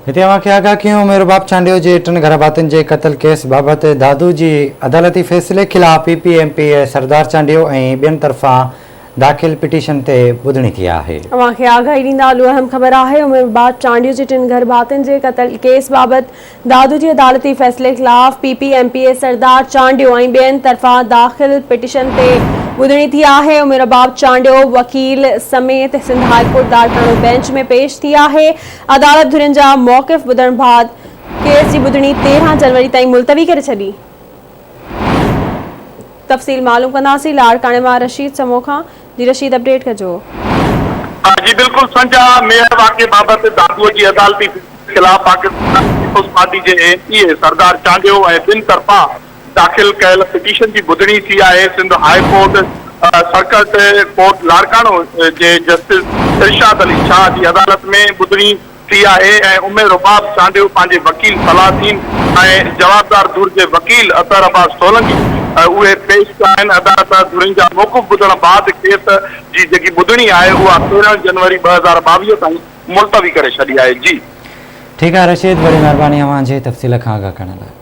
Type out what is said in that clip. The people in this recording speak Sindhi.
هتي اوهان کي آگاهه ڪيون عمر رباب چانڊيو جي ٽن گهرڀاتين جي قتل ڪيس بابت دادو جي عدالتي فيصلي خلاف P P M P A Sardar Chandio ۽ ٻين طرفان داخل پٽيشن تي ٻڌڻي ٿي آهي. اوهان کي آگاهي ڏيندا هلون اهم خبر آهي عمر رباب چانڊيو جي ٽن گهرڀاتين جي قتل ڪيس بابت دادو جي عدالتي فيصلي خلاف P P M P A Sardar Chandio ۽ ٻين طرفان داخل پٽيشن تي ٻڌڻي ٿي آهي. ام رباب چانڊيو وڪيل سميت Sindh high court Larkana bench ۾ پيش ٿي آهي. عدالت ڌرين جا موقف ٻڌڻ بعد ڪيس جي ٻڌڻي 13 جنوري تائين ملتوي ڪري ڇڏي. تفصيل معلوم ڪنداسين لاڙڪاڻي مان رشيد سمون کان جي رشيد اپڊيٽ ڪجو. جي بلڪل سنجا ميهڙ واقعي بابت دادو جي عدالتي فيصلي خلاف پاڪستان پيپلز پارٽي جي M P A Sardar Chandio ۽ ٻين طرفان داخل ڪيل پٽيشن جي ٻڌڻي ٿي آهي Sindh high court circuit court Larkana جي جسٽس ارشاد علي شاهه جي عدالت ۾ ٻڌڻي ٿي آهي ۽ ام رباب چانڊيو پنهنجي وڪيل صلاح الدين ۽ جوابدار ڌر جي وڪيل اطهر عباس سولنگي اهي پيش ٿيا آهن. عدالت ڌرين جا موقف ٻڌڻ بعد ڪيس جي جيڪي ٻڌڻي آهي اها 13 جنوري 2022 تائين ملتوي ڪري ڇڏي آهي. جي. ٺيڪ آهي رشيد وڏي مهرباني اوهان جي تفصيل کان آگاهه ڪرڻ لاء.